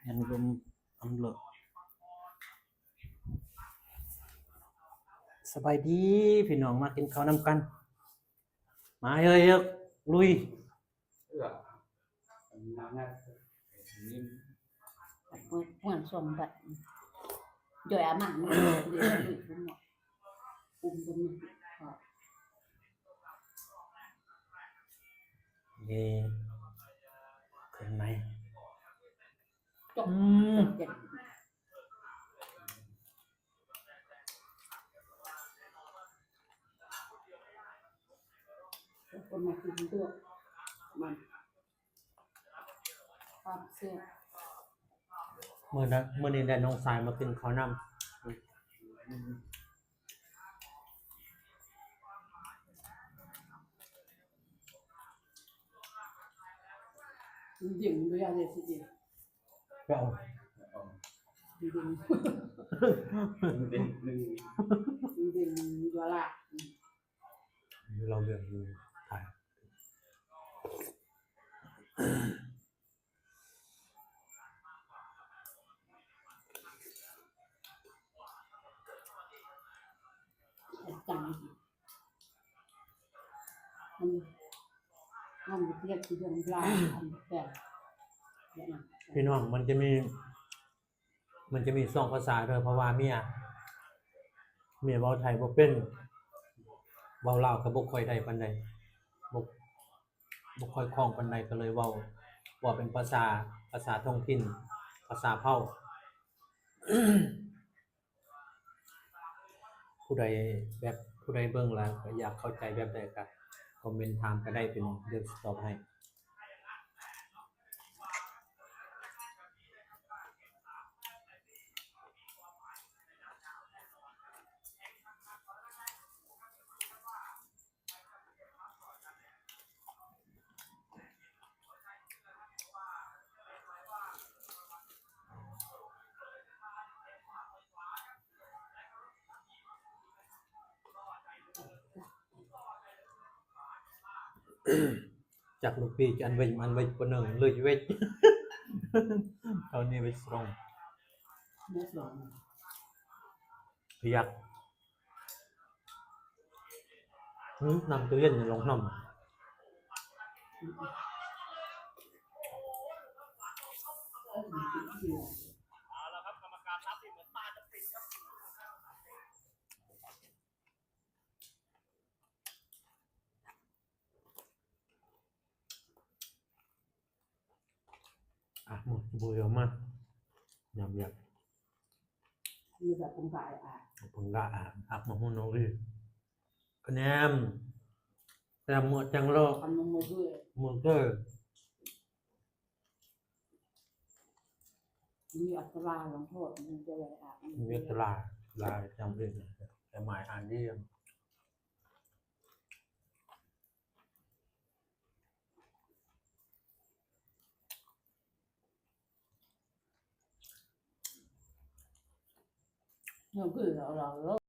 ແມ່ນລົມອຳເລິກ. ສະບາຍດີພີ່ນ້ອງ ມາກິນເຂົ້ານຳກັນ ມາເອີກລຸຍ. ເອື້ອ ເປີດ ເປີດສອງບັດ ຈ່ອຍອາມາ ເອີ ລຸຍພຸ້ນເນາະ ອຸ້ມຕົງນີ້ ເອີ ເຄຶ່ອງໃນ ຈົບ ອືມ ຈົບເຈັດ. ຄົນມາກິນຕົວະມັນ ຄວາມແຊບ. ມື້ນັ້ນ ມື້ນີ້ໄດ້ນ້ອງຊາຍມາກິນເຂົ້ານຳ. ເຢັນບໍ່ຢາກໄດ້ຊິກິນ. ເຈົ້າ ເຢັນ ເຢັນ ເຢັນ ເຢັນ ເຢັນ ເຢັນ ເຢັນ ເຢັນ ເຢັນ ເຢັນ ເຢັນ ເຢັນ ເຢັນ ເຢັນ ເຢັນ ເຢັນ ເຢັນ ເຢັນ ເຮົາເລື່ອງຢູ່ໄທ. ຈັງ ມັນ ມັນບໍ່ເປັນເລື່ອງລາວ ອັນແຕ່ ພີ່ນ້ອງ ມັນຈະມີ ມັນຈະມີສອງພາສາເດີ ເພາະວ່າເມຍ ເມຍເວົ້າໄທບໍ່ເປັນ ເວົ້າລາວກໍບໍ່ຄ່ອຍໄດ້ປານໃດ ບໍ່ ບໍ່ຄ່ອຍຄ່ອງປານໃດ ກໍເລີຍເວົ້າ ເວົ້າເປັນພາສາ ພາສາທ້ອງຖິ່ນ ພາສາເຜົ່າ. ຜູ້ໃດແບບ ຜູ້ໃດເບິ່ງແລ້ວກໍຢາກເຂົ້າໃຈແບບໃດກໍຄອມເມັນຖາມກໍໄດ້ພີ່ນ້ອງ ດຽວຊິຕອບໃຫ້. ຈັກລູກພີ່ ອັນເວັດ ອັນເວັດປະໜຶ່ງເລີຍເວັດ ເທົ່ານີ້ເວັດສອງ ພະຍັກ. ອືມ ນ້ຳຕູ້ເຢັນນີ້ລອງນ້ຳ ອ່ະ ໝົດບຸຍອອກມາ ຍຳຢາກ ມີແຕ່ຄົນຂາຍອາ ຄົນຂາຍອາ ອັກມະຮຸນໂນຣີ ກະແນມ ແຕ່ໝົດຈັ່ງໂລກ ອັນມະມຸເກີ ມຸເກີ ມີອັດຕະລາລົງໂທດ ມີອັດຕະລາ ລາຈຳເປັນ ແຕ່ໝາຍອ່ານດີ. ເຮົາຄືເຮົາ ເຮົາ